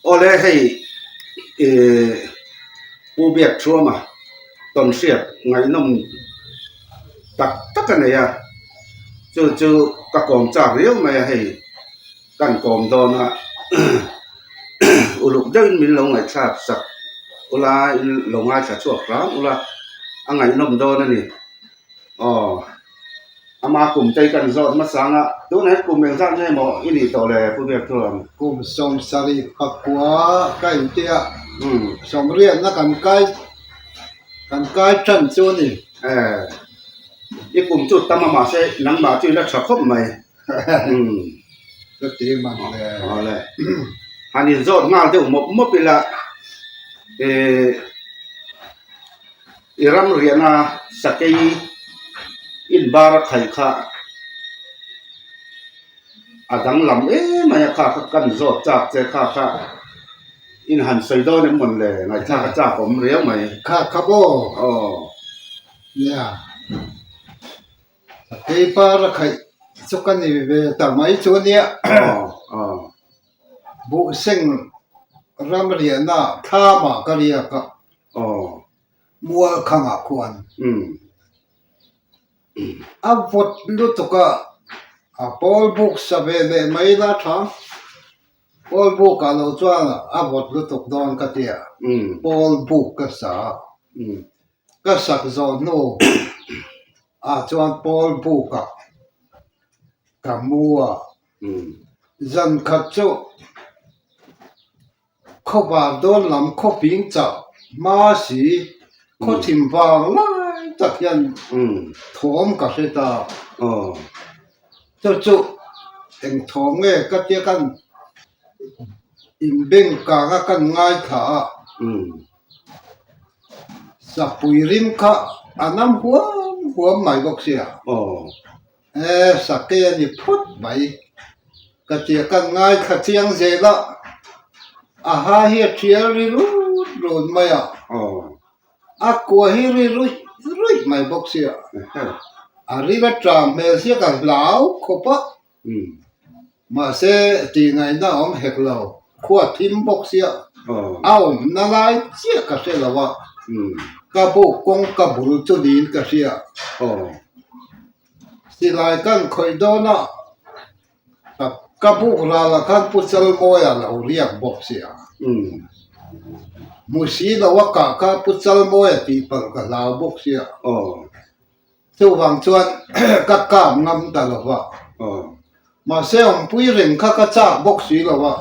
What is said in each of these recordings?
Awle hei ih Pu Biakthuama tawnhriat ngaihnawm tak tak a nei a, chu chu ka kawm chak riau mai a hei kan kawm dawn a uluk deuhin min lo ngaihthlak sak ula in lo ngaithla chhuak hram ula a ngaihnawm dawn a ni. Aw, ama kum te hi kan zawt hmasa ang a, tunah hian kum engzat nge maw i nih tawh le Pu Biakthuam? Kum 70 pakua ka inti a, sawmriatna kan kai kan kai tan chu a ni. E, i kum chu tam a mahse nangmah chu i la tha khawp mai. Ka ti man le. Aw le, han inzawt nghal deuh mawp mawp ila, e. I ram riahna sakei inbar a khaih kha a danglam em mai a kha kha kan zawt chak che kha kha in han sawi dawn em mawn le ngaihthlak a chak awm riau mai. Kha kha maw? Aw. Nia. Sakei bar a khaih chu ka ni ve ta mai chu ania. Aw aw. Buhseng ram riahna thlamah ka riak a. Aw. Mual khangah khuan a vawt lutuk a, a pawl buk sa ve leh mai la tha. Pawl buk ah lo chuan a vawt lutuk dawn ka tia, pawl buk ka sa a, ka sak zawh hnu ah chuan pawl buk ah ka mu a, zan khat chu. Khawvar dawn lam khawping chah hma si khawthim vang lai tak hian thawm ka hre ta. Chu chu eng thawm nge ka tia khan inbeng kanga kan ngaithla a, sapui rim kha a nam huam huam mai bawk sia. E, sake a ni phawt mai. Ka tia kan ngaithla chiang zel a, a ha hi a thial ri rut rut mai a, a kua hi ri ruih ruih mai bawk sia, a ril a tang hmel sia ka hlau khawp a, mahse tih ngaihna a awm hek lo, khua thim bawk sia, a awmna lai chiah ka hre lo a, ka buk kawngka bul chu niin ka hria. Silai kan khawih dawn a, ka buk ralah khan Pu Chalmawia lo riak bawk sia. Hmu si lo a kah kha Pu Chalmawia tih palh ka hlau bawk sia. Chuvang chuan ka kap ngam ta lo va. Mahse awmpui reng kha ka chak bawk si lo a,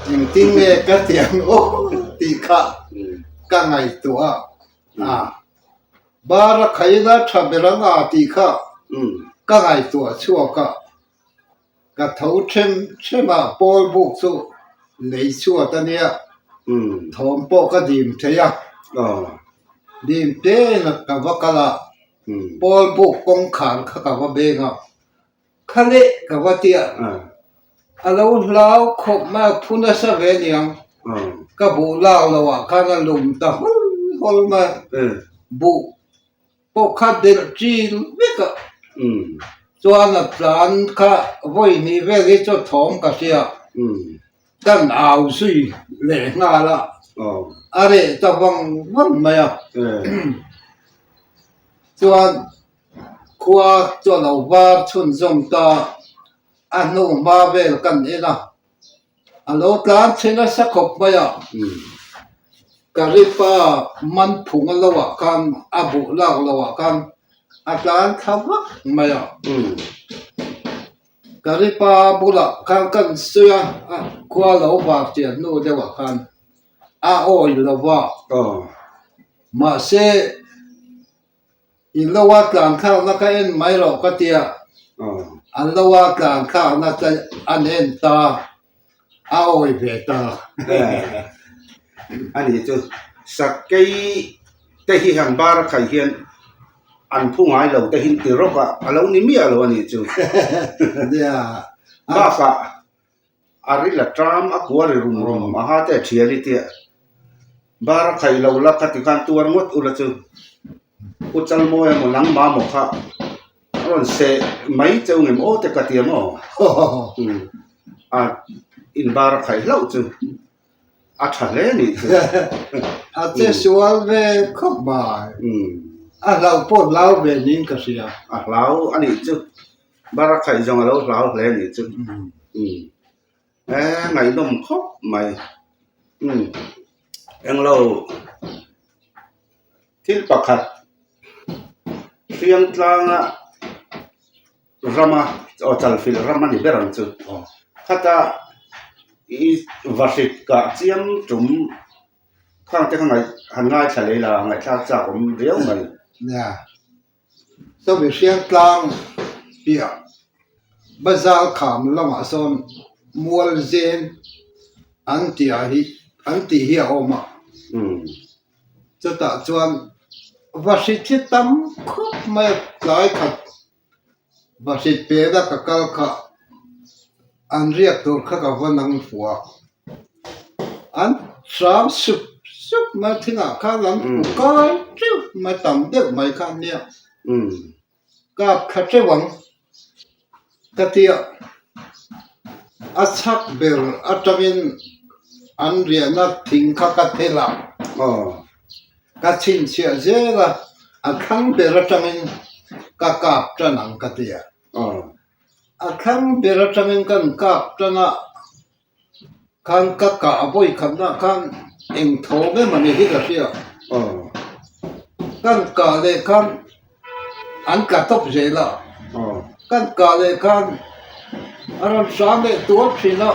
engtin nge ka ti ang aw tih kha ka ngaihtuah a. Bar a khaina tha ber ang a tih kha ka ngaihtuah chhuak a, ka tho them them a, pawl buk chu lei chhuat a nia, thawm pawh ka dim thei a, dim te in ka va kal a, pawl buk kawngkhar kha ka va beng a. Kha leh ka va tia, a lo hlau khawp mai a, phu nasa ve aniang, ka buh lak lo ah khan a lum ta hawl hawl mai, buh pawh kha delh chin vek a, chuan a tlan kha vawi hnih vel hi chu thawm ka hria, kan au zui leh nghal a, a reh ta vang vang mai a, chuan. Khua chu a lo var chhunzawm ta, a hnu hma vel kan en a, a lo tlan chhe nasa khawp mai a, ka ripa man phung a lo ah khan a buh lak lo ah khan a tlan thla vak mai a, ka ripa bulah khan kan sawi a, khua lo var chian hnu deuh ah khan a awi lo va, mahse. I lo a tlan thlakna ka en mai loh ka tia, an lo a tlan thlakna te an en ta, a awi ve ta. A nih chu, sakei te hi han bar a khaih hian an phu ngai lo te hi ti rawk a, a lo ni miah lo a nih chu. Bakah A ril a ṭam, a kua ri rum rum, a ha te a ṭhial i tia. Bar a khaih lo la kha tikhan tuar ngawt ula chu Pu Chalmawi emaw nangmah maw kha a rawn seh mai cheu ngem aw te ka ti ang aw. A in bar a khaih hlauh chu. A tha hle nih chu. A che sual ve khawp mai. A hlauh pawh hlau ve niin ka hria. A hlau a nih chu. Barakhaih zawng a lo hlau hle nih chu. E ngaihnawm khawp mai. Englo thil pakhat Hriangtlanga rama aw chalfilh ram a ni ber ang chu. Khata i vahrit kah chiam tum khang te kha ngaih han ngaithla leh ila ngaihthlak chak awm riau mai. Nia, sawi Hriangtlang piah bazar kham lamah sawn Mualzen an tih ah hi an tih hi a awm a. Chutah chuan vahrit hi tam khawp mai a tlai khat vahrit pena ka kal kha an riak tur kha ka va nang fuh a an hram sup sup mai thingah khan an hmu kai teuh mai tam deuh mai kha nia kap thla teuh ang ka tia a chhak ber atangin an riahna thing kha ka thelh a ka chhinchhiah zel a a thlang ber atangin ka kap tan ang ka tia a thlang ber atangin kan kap tan a. Khan ka kah vawi khatna khan eng tho ber mah ni hi ka hria. Kan kah leh khan an tla tawp zel a, kan kah leh khan a rawn hram leh tuar thin a,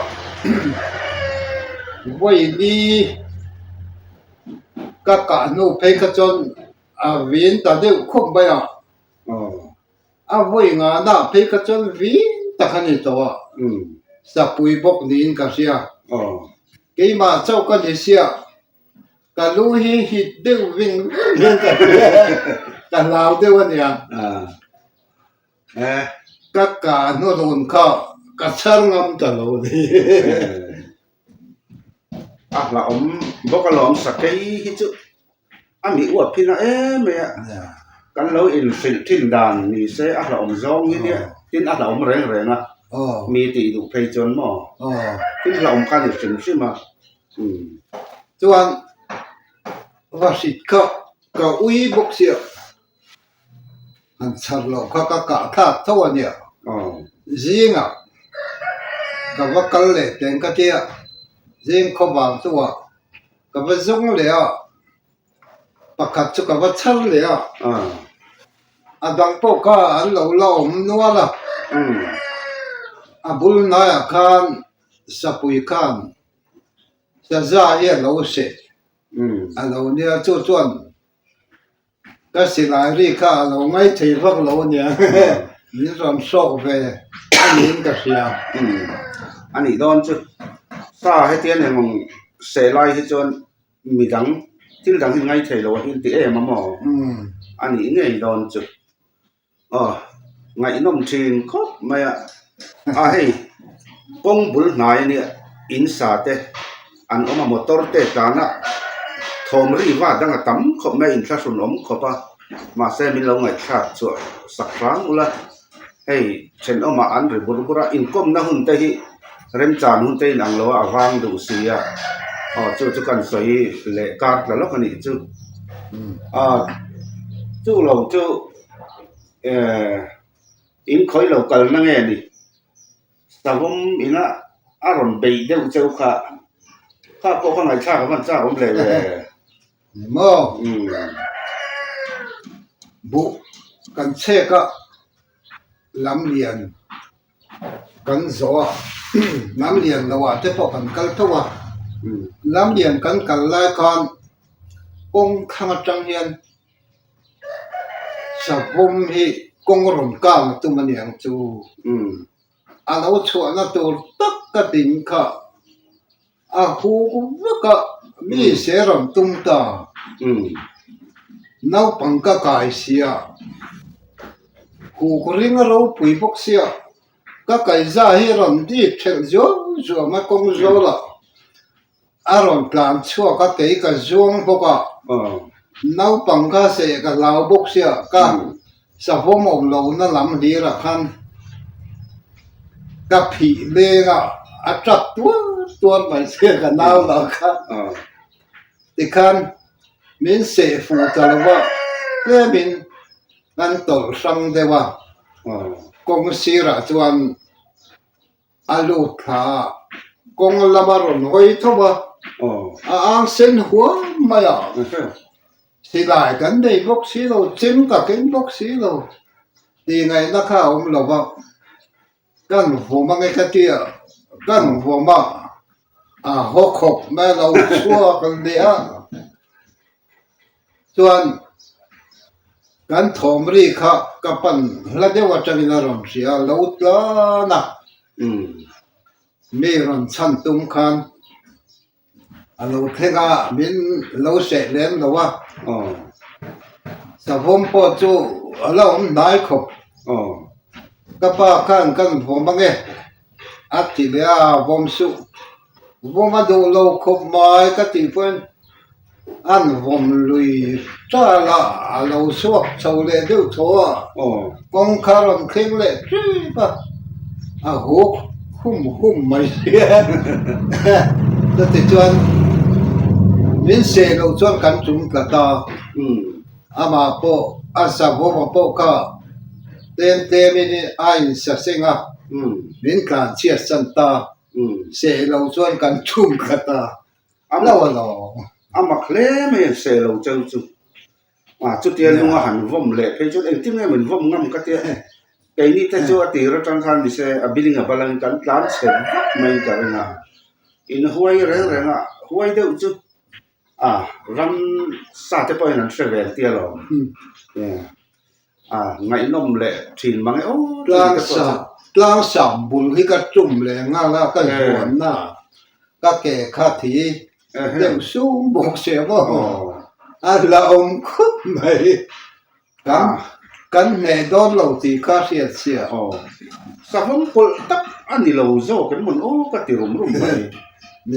vawi li ka kah hnu phei kha chuan a vin ta deuh khawp mai a. A vawi ngahna phei kha chuan vin tak a ni tawh a, sapui bawk niin ka hria. Keimah chauh ka ni sia, ka lu hi hit deuh ving ving hian ka hria, ka hlau deuh a nia. Ka kah hnuhnun kha ka chhar ngam ta lo a ni. A hlauhawm bawk alawm sakei hi chu. A mi uap thin a em mai a, kan lo inhrilh thin dan ni se a hlauhawm zawng hi nia, tin a hlauhawm reng reng a, mi tih duh phei chuan maw thil hlauhawm kha a ni hrim hrim a. Chuan va hrit kha ka ui bawk sia. Han chhar loh kha ka kah thlak tho a nia. Zingah ka va kal leh teng ka tia, zing khawvang chungah ka va zawng leh a, pakhat chu ka va chhar leh a, a dang pawh kha an lo la awm nual a, a bul hnaiah khan sapui khan saza hi a lo seh a lo nia chu chuan. Ka silai ri kha a lo ngai thei vak lo ania min rawn hrawk ve a niin ka hria. A nih dawn chu sa hetiang engawng seh lai hi chuan midang thil dang hi ngai thei lo a hi an ti em a maw a nih ngei dawn chu. Aw, ngaihnawm thin khawp mai a. A hei, kawng bul hnai a nia, in sa te an awm a, motor te tlan a, thawm ri va dang a tam khawp mai a, inthlahrun awm khawp a, mahse min lo ngaihthlak chhuah sak hrang ula, hei thenawmah an ri bur bur a, inkawmna hun te hi remchan hun te inang lo a, a vang duh si a, aw chu chu kan sawi leh kar tla lawk a nih chu, a chu lo chu. Eh, in khawi lo kalna nge ni? Savawm ina a rawn beih deuh cheu kha, kha pawh kha ngaihthlak a hman chak awm hle ve. Ni maw? Umm. Buh kan chhek a, lam lian kan zawh a, lam lian lo ah te pawh kan kal tho a, lam lian kan kal lai khan kawng thlang atang hian Savawm hi kawng rawn kang a tum a niang chu. A lo chhuahna tur tak ka ding kha a huk vak a, mi se rawn tum ta. Naupang ka kai sia, huk ring a ropui bawk sia, ka kaiza hi rawn dip thelh zuau zuam a kawng zawlah. A rawn tlan chhuak a, kei ka zuang bawk a, naupang kha seh ka hlau bawk sia, ka savawm awm lohna lam hlirah khan ka phih leng a. a tap tuar tuar mai sia ka nau lah kha. Tikhan min seh fuh ta lo va, tlemin kan tawlh hrang deuh a, kawng sirah chuan a lut thla a, kawng lama rawn hawi tho a, a ang sen huam mai a, silai kan nei bawk si lo, chem ka keng bawk si lo, tih ngaihna kha a awm lo va. Kan vawm ange ka ti a, kan vawm a, a haw khawp mai a lo chhuak leh a, chuan kan thawm ri kha ka pan hla deuh atangin a rawn hria a, lo tlan a, mi rawn chhan tum khan A lo thleng a, min lo seh lem lo a, savawm pawh chu a la awm hnai khawp. Ka pa khan kan vawm ange a ti leh a, vawm suh, vawm a duh lo khawp mai ka tih pawhin an vawm lui tal a, a lo chhuak chho leh deuh tho a, kawngkhar rawn thleng leh ṭep a. A huk hum hum mai sia chutichuan min seh loh chuan kan tum tla ta amah pawh a savawm pawh kha tlem tlem in a insa seng a min tlan chhiat san ta seh loh chuan kan tum tla ta lo a lo. A mak hle mai a seh lo cheu chu. Ah chutia lunga han vawm leh phei chuan engtin nge min vawm ngam ka tia keini te chu a tir atang khan ni se a building a balangin kan tlan chhe vak mai ka ring a in huai reng reng a huai deuh chu ah ram sa te pawhin an hre ve ang tia lawm ah ngaihnawm leh thin mang e aw tlang sa tlang sam bul hi ka tum leh nghal a ka zuanna ka ke kha thi deuh sum bawk se maw a la awm khawp mai kan kan hneh dawn lo tih kha hriat chhia aw savawm pawlh tak a ni lo zawk em mawn aw ka ti rum rum mai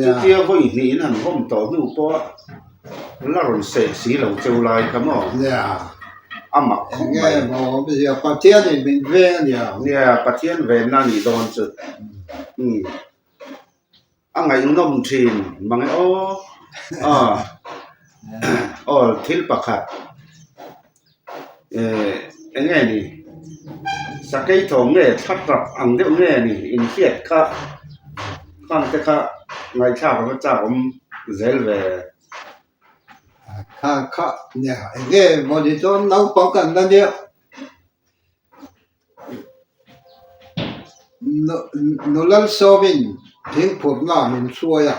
chutia vawi hnih in han vawm tawh hnu pawh la rawn seh si lo cheu lai kha maw a mak khawp mai enge maw Pathian in min veng a nia nia Pathian venna a nih dawn chu umm. A ngaihnawm thin mang e aw aw aw thil pakhat eh eng nge ni sakei thawm nge thla tap ang deuh nge ni inhriat kha khang te kha ngaihthlak ava chak awm zel ve. Kha kha nia eng nge mawni chuan naupang kan la nia. Nulalsawmin thingphurhna min hruai a,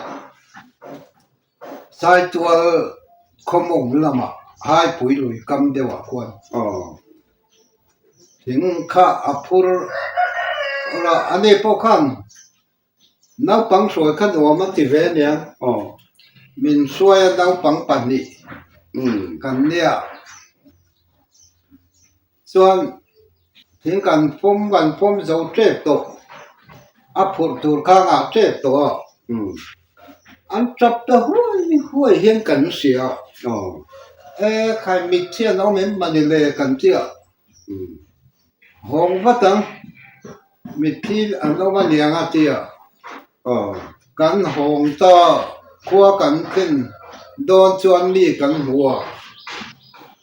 Saitual khawmawm lamah Haipui lui kam deuhah khuan thing kha a phur a, ani pawh khan Naupang hruai kha nuam a ti ve ania. Min hruai a naupang pahnih kan nia. Chuan thing kan pawm kan pawm zo tep tawh. A phurh tur kha a ngah tep tawh a. An tap ta huai huai hian kan hria. E khai mitthi an awm em mani le kan tia. Hawng vat ang, mitthi an awm a niang a ti a, kan hawng ta khua kan thlen dawn chuan mi kan hmu a,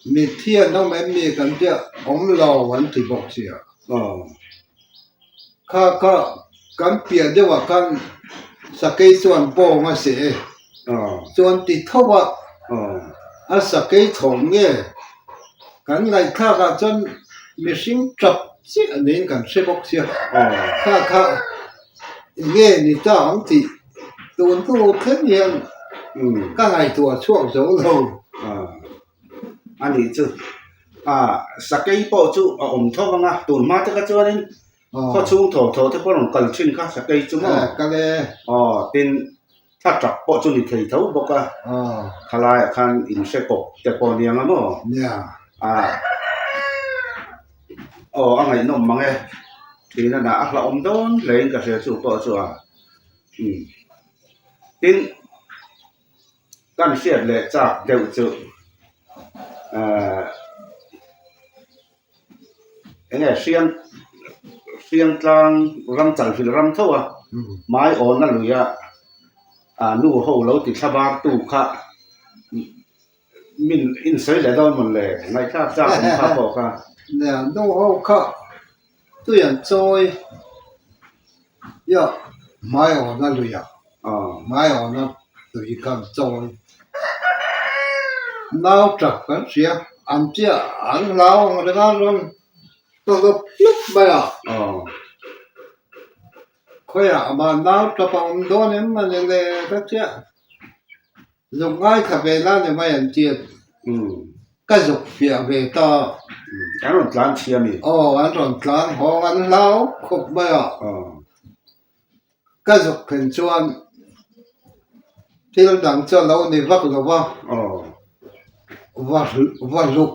mitthi an awm em mi kan tia awm lo an ti bawk sia. Kha kha kan piah deuhah khan sakei chuan bawng a seh e, chuan ti tho a, a sakei thawm nge kan ngaihthlak ah chuan mihring tap chiah niin kan hre bawk sia, kha kha enge ni ta ang tih tun hnu thleng hian ka ngaihtuah chhuak zo lo. A nih chu a sakei pawh chu a awm tho vang a tun hma te kha chuanin khaw chhung thaw thaw te pawh rawn kal thin kha sakei chu maw aw tin thla tap pawh chu ni thei tho bawk a khalaiah khan in hre kawp te pawh a niang a maw a aw a ngaihnawm mang e thin a dah a hlauhawm dawn hle in ka hria chu pawh chu a umm tin. Kan hriat leh chak deuh chu ahh eng nge hriang hriang tlang ram chalhil ram tho a. Mai awna luia nu ho lo ti thlabar tu kha min insawi leh dawn mawn le, ngaihthlak chak awm kha pawh kha. Nia, nu ho kha tui an chawi ia hmai awna luia hmai awna tui kha an chawi. Nau tap kan hria, an chiah an hlau ang reng a rawn tawlawp hlup mai a. Khawiah amah nau tap a awm dawn em a ni le ka chiah. Zuk ngaithla ve la ni mai an ti a. Ka zuk fiah ve ta. An rawn tlan chhia mi? Aw, an rawn tlan hawng an hlau khawp mai a. Ka zuk thlen chuan thil dang chu a lo ni vak lo va. Va hluk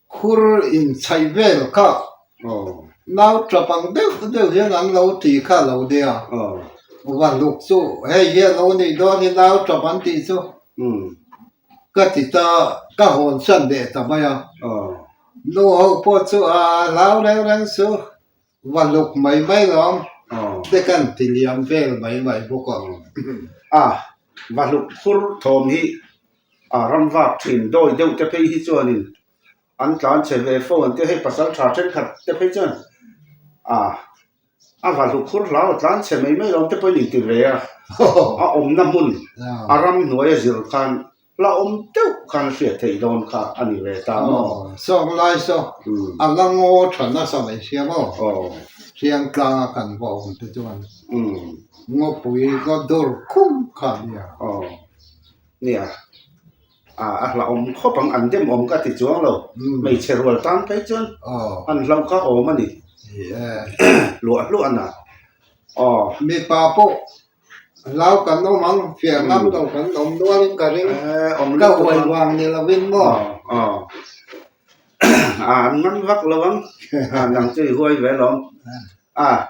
khur inchhaih vel kha nau tap ang deuh deuh hian an lo tih kha a lo nia. Va hluk chu hei hi a lo nih dawn hi nau tap an tih chu ka ti ta ka hawn san leh ta mai a. Nu ho pawh chu a hlau reng reng chu Va luk mai mai lo ang te kan ti liam vel mai mai bawk ang. A, va hluk phur thawm hi a ram vak thin dawi deuh te phei hi chuanin an tlan chhe ve fo an tia hei pasal tha thenkhat te phei chuan a a va hluk phur hlau a tlan chhe mai mai lo ang te pawhin inti ve a, a awmna hmun a ram hnuai a zir khan La awm deuh khan a hriat theih dawn kha a ni ve ta maw? Aw, sawng lai saw a la ngaw tha nasa mai sia maw? Aw. Hriang tlanga kan va awm te chuan ngawpui ngaw dur khum kha a nia. Aw, nia. A a hlauhawm khawp ang, an dem awm ka ti chuang lo. Hmeichhe rual tan phei chuan an hlauh kha awm a ni. Hluah hluah a na. Aw. Mipa pawh Hlau kan awm ang, fiah ngam lo kan awm nualin ka ring. Ka huai vang ni lovin maw? Aw, an ngam vak lo ang, nang chu i huai ve lawm. A,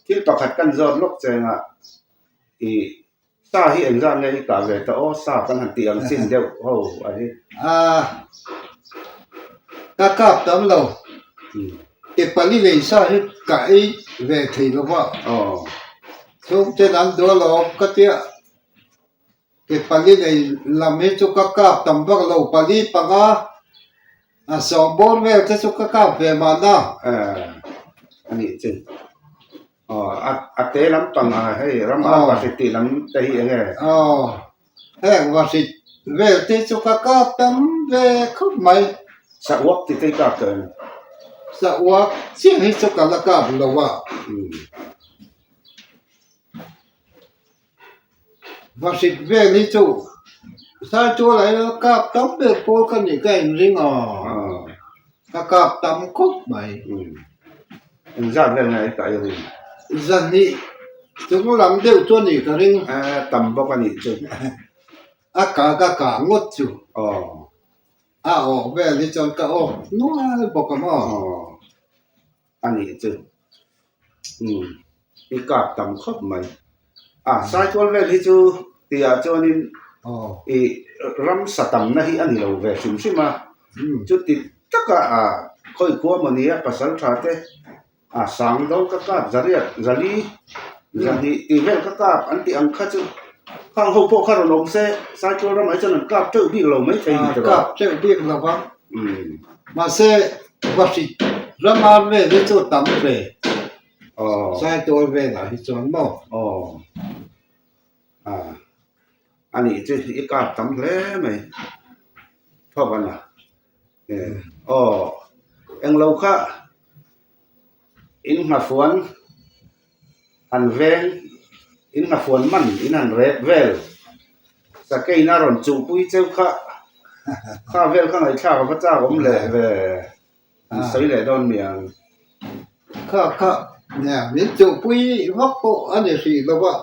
thil pakhat kan zawt lawk chengah i sa hi engzat nge i kah ve ta aw, sa kan han tih ang chin deuh ho a hi. A, ka kap tam lo. Ke pali lei sa hi ka ei ve thei lo va. Aw. Chhungten an duh alawm ka tia ke pali nei lam hi chu ka kap tam vak lo pali panga a sawm bawr vel te chu ka kap ve mahna. A nih chu aw a te lampang a hei ram a vahrit tih lam te hi eng nge? Aw heng vahrit vel te chu ka kap tam ve khawp mai. Sahuak ti te hi kap tawh em? Sahuak chiah hi chu ka la kap lo a. Vahrit vel hi chu Saitual ah hian kap tam ber pawl ka nih ka inring a, ka kap tam khawp mai. Engzat vel nge i kah i ring? Zahnih chung lam deuh chu a nih ka ring. Tam bawk a nih chu. A kah ka kah ngawt chu. A awk vel hi chuan ka awk nual bawk a maw? A nih chu umm i kap tam khawp mai a Saitual vel hi chu tihah chuanin i ramsa tamna hi a ni lo ve hrim hrim a chuti taka a khawi khua maw nia pasal tha te a sang do ka kap zariat zali zahnih tih vel ka kap an tih ang kha chu khang ho pawh kha rawn awm se Saitual ramah hi chuan an kap teuh bik lo maithei ni tawh kap teuh bik lo va mahse Vahrit ramar vel hi chu tam ve Saitual velah hi chuan maw? Aw a a nih chu i kap tam hle mai thawk a na aw englo kha in nghafuan han veng in nghafuan man in han rep vel sakei in a rawn chuhpui cheu kha kha vel kha ngaihthlak a va chak awm leh ve an sawi leh dawn mi ang. Kha kha nia min chuhpui vak pawh a ni hrih lo va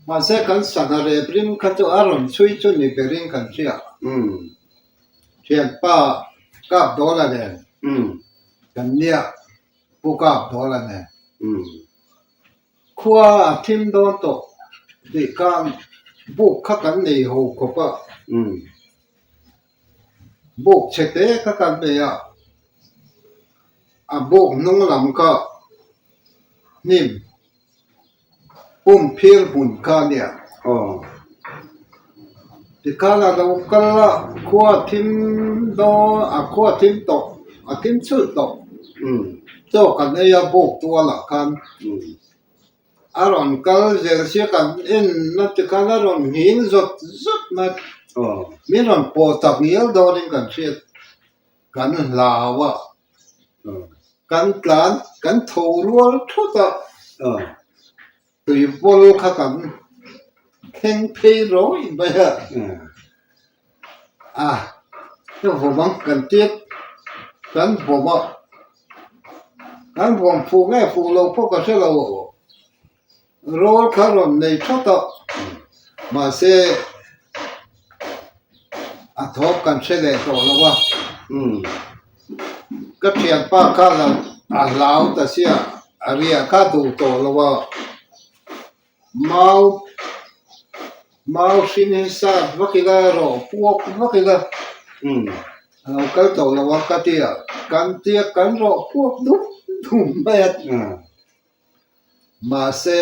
mahse kan sangha rep rim kha chu a rawn chhui chu ni berin kan hria thianpa kap dawl a nen kan nia. Pu Kap dawl a nen. Khua a thim dawn tawh tih khan buk kha kan nei ho khawp a. Buk chhe te kha kan nei a, a buk hnung lam kha hnim. Pumphir hmun kha a nia. Tikhan a lo kal a, khua a thim dawn, a khua a thim tawh, a thim chhulh tawh. Chaw kan ei a buk tualah khan a rawn kal zel sia kan en na tikhan a rawn nghing zawt zawt mai. Min rawn pawh tak ngial dawnin kan hriat kan hlau a. Kan tlan kan tho rual thut a, tui bawl kha kan thleng phei rawih mai a, a ka vawm ang kan tia kan vawm a, kan vawm fuh nge fuh lo pawh ka hre lo, rawl kha rawn nei thut a, mahse a thawk kan hre leh tawh lo a, ka thianpa kha lo a hlau ta sia a riah kha duh tawh lo a, mau mau hring hi sat vak ila rawh puak vak ila a lo kal tawh lo a ka tia kan tia kan rawh puak dum dum mai a. Mahse,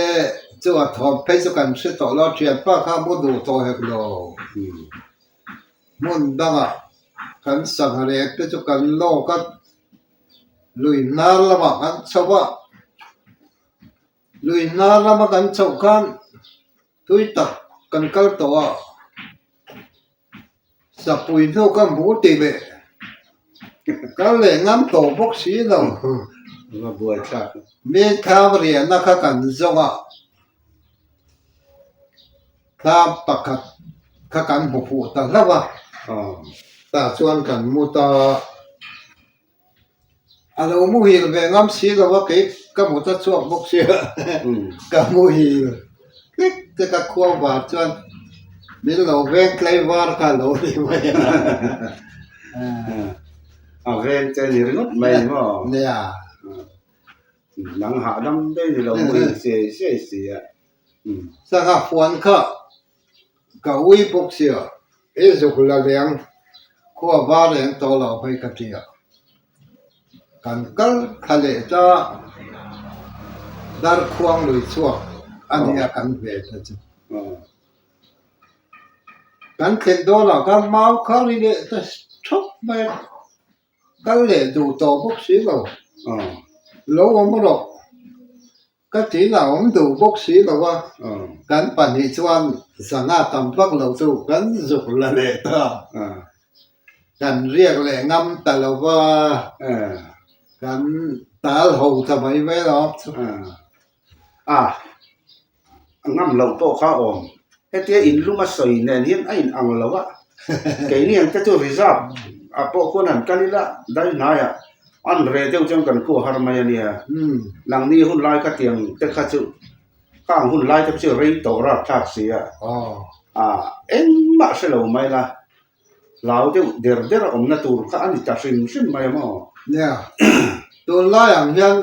chu a thawm phei chu kan hre tawh lo, thianpa kha mu duh tawh hek lo. Hmun dangah kan sangha rek te chu kan lawk a, lui hnar lamah kan chho a, lui hnar lama kan chhoh khan tui tak kan kal tawh a. Sapui hnu ka hmu tih leh kal leh ngam tawh bawk si lo. Mi thlam riahna kha kan zawng a, thlam pakhat kha kan hmu fuh ta hlauh a, tah chuan kan mu ta. A lo muhil ve ngam si lo a, kei ka mut a chhuak bawk sia, ka muhil hlek hlek a khua var chuan min lo veng tlai var kha a lo ni mai a. A veng che ni ringawt mai ni maw? Nia. Nang hahdam daih ni lo muhil siai siai si a. Sangha huan kha Ka ui bawk sia, i zuk la leng khua var eng tawh lo phei ka ti a. Kan kal thla leh ta Darkhuang lui chhuak a nia kan ve ta chu. Kan thlen dawnah khan mau kha ri leh ta thawp mai a. Kal leh duh tawh bawk si lo. Lo awm rawh. Ka tin a awm duh bawk si lo a, kan pahnih chuan zanga tam vak lo chu kan zuk la leh ta. Kan riak leh ngam ta lo va, kan tal ho ta mai mai lo. A, ngam loh pawh kha awm. Hetia in lum a sawi nen hian a in ang lo a, keini ang te chu reserve ah pawh khuan han kal ila dai hnaiah an reh deuh chuan kan khuh har mai a nia. Nangni hun lai kha tiang te kha chu khang hun lai te chu rei tawh rapthlak si a, ah engmah hre lo mai la, hlau deuh der der a awmna tur kha a ni ta hrim hrim mai a maw? Nia, tunlai ang hian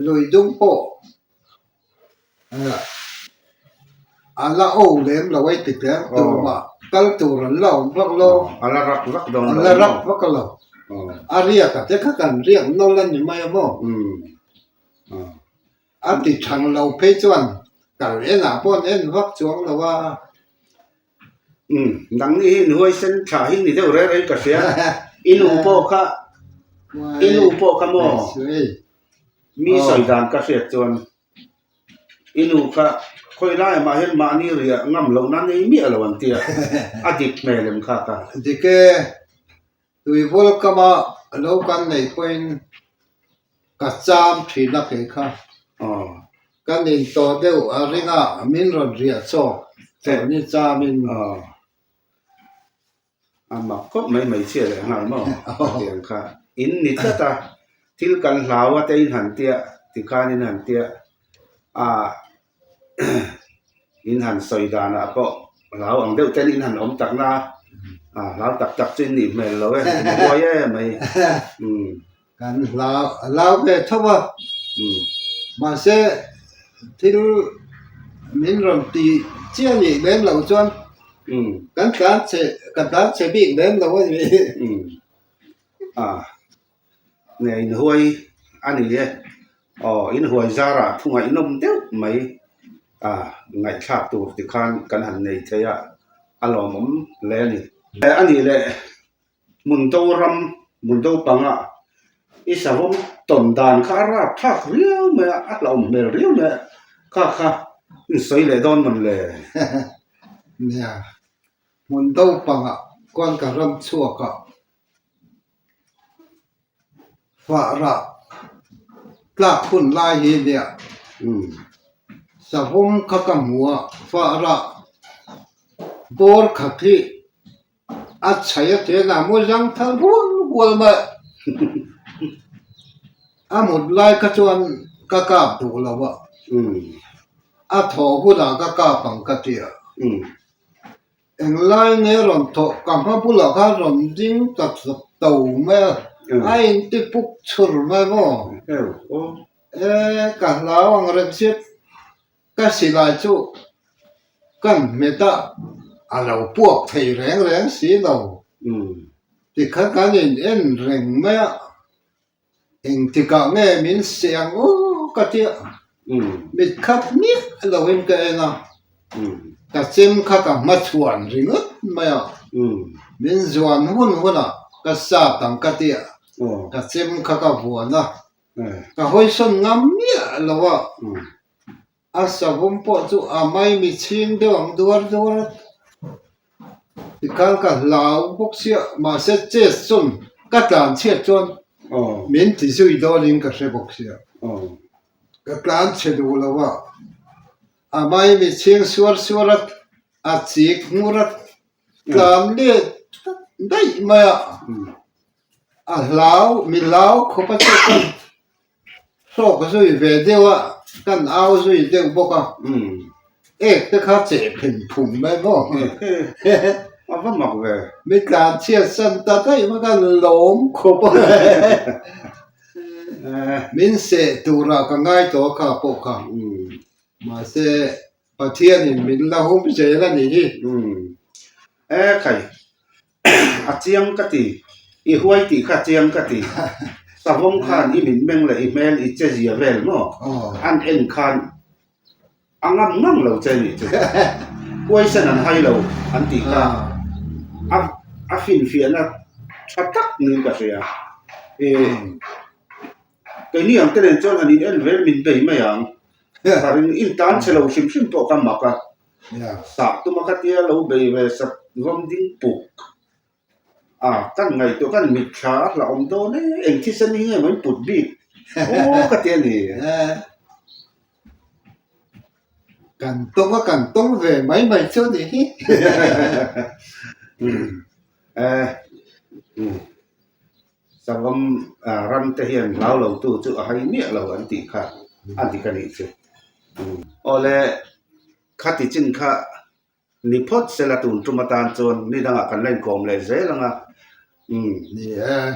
lui dum pawh A la aw lem lo ei ti teh tumah kal tur an la awm vak lo. A la rak vak dawn lo. A la rak vak lo. A riak a te kha kan riak nawlh a ni mai a maw? A ti thang lo phei chuan kal enah pawh an en vak chuang lo a. Nangni hi inhuaisen tha hi ni deuh reng reng ka hria. I nu pawh kha i nu pawh kha maw? Mi sawi dan ka hriat chuan i nu kha khawi laiah mah hian mahni riah ngam loh nan ei miah lo an ti a, a dik hmel em kha ka. Dik e, tuivawl kama lo kan neih pawhin ka cham thin a kei kha. Ka nin tawh deuh a ring a, min rawn riah chawk chawlhni chamin. A mak khawp mai mai chhia leh nghal maw tiang kha in ni tlat a thil kan hlau a te in han tia tikhan in han tia ah in han sawi danah pawh hlau ang deuh ten in han awm tak na ah hlau tak tak chu in nih hmel lo e in huai em mai umm. Kan hlau hlau ve tho a mahse thil min rawn ti chiah nih lem loh chuan kan tlan chhe ka tlan chhe bik lem lo a ni. Ah nge inhuai a ni e aw inhuai zarah thungaih nawm deuh mai. Ngaihthlak tur tikhan kan han nei thei a, a lawmawm hle a ni. A nih leh Hmundo ram, Hmundo panga i savawm tawn dan kha a rap thlak riau mai a, a hlauhawm hmel riau mai a, kha kha in sawi leh dawn mawn le? Nia, Hmundo panga kuan ka ram chhuak a, Fah rah tlak hun lai hi nia savawm kha ka hmu a, fah rah bawr khat hi a chhaih a chen a mu zang thal rual rual mai a mut lai kha chuan ka kap duh lo a, a thawh hunah ka kap ang ka ti a. Englai nge rawn thawh ka hma bulah khan rawn ding ta to mai a, a inti puk chhur mai maw? E, ka hlau ang reng chiat, ka silai chu kan hmet a, a lo puak thei reng reng si lo. Tikhan kan in en reng mai a. Engtikah nge min seh ang aw ka tia mit khat miah loin ka en a, ka chem kha ka hmachhuan ringawt mai a, min zuan hun hunah ka sat ang ka tia ka chem kha ka vuan a, ka hawisawn ngam miah lo a, A savawm pawh chu a maimi chhing deuh ang duar duar a, tikhan ka hlau bawk sia mahse chess chuan ka tlan chhiat chuan min ti zui dawnin ka hre bawk sia. Ka tlan chhe duh lo a, a maimi chhing suar suar a, a chik hmur a, tlan let daih mai a, a hlau mi hlau khawp a chu chuan. Hrawk zui ve deuh a, kan au zui deuh bawk a, ek te kha cheh phen phum mai maw? A va mak ve. Mi tlan chhiat san ta daih mai khan lawm khawp a, min seh turah ka ngai tawh a kha pawh kha, mahse Pathianin min la hum zel a nih hi. E khai, A chiang ka ti. I huai tih kha a chiang ka ti. Savawm khan i mitmeng leh i hmel i che zia vel maw? An en khan a ngam ngang lo che nih chu. Huaisen an hai lo an tih kha a a finfiahna tha tak niin ka hria. Keini ang te nen chuan han in en ve min bei mai ang. Ka ring in tan chhe lo hrim hrim pawh ka mak a. Sah tuma ka tia lo bei ve sat vawm ding puk a kan ngaihtuah kan mitthla a hlauhawm dawn e eng thisen hi nge maw in put bik aw ka ti a ni. Kan tawng a kan tawng ve mai mai chu a nih hi. Savawm ram te hian hlau lo tu chu a hai miah lo an tih kha a dik a nih chu. Awle khati chin kha ni phawt sela tun tum atan chuan ni dangah kan la inkawm leh zel ang a.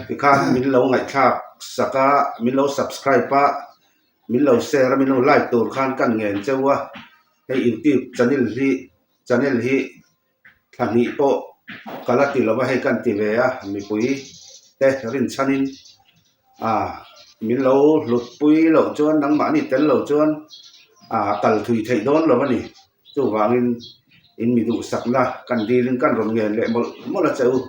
Tikhan min lo ngaihthlak sak a, min lo subscribe a, min lo share a, min lo like tur khan kan ngen cheu a. Hei youtube channel hi channel hi Thla hnih pawh ka la ti lo va, hei kan ti ve a, mipui te rinchhanin ah min lo hlut pui loh chuan nangmahni tel lo chuan ah kal thui theih dawn lo a ni. Chuvangin in mi duhsakna kan dilin kan rawn ngen leh mawlh mawlh a che u.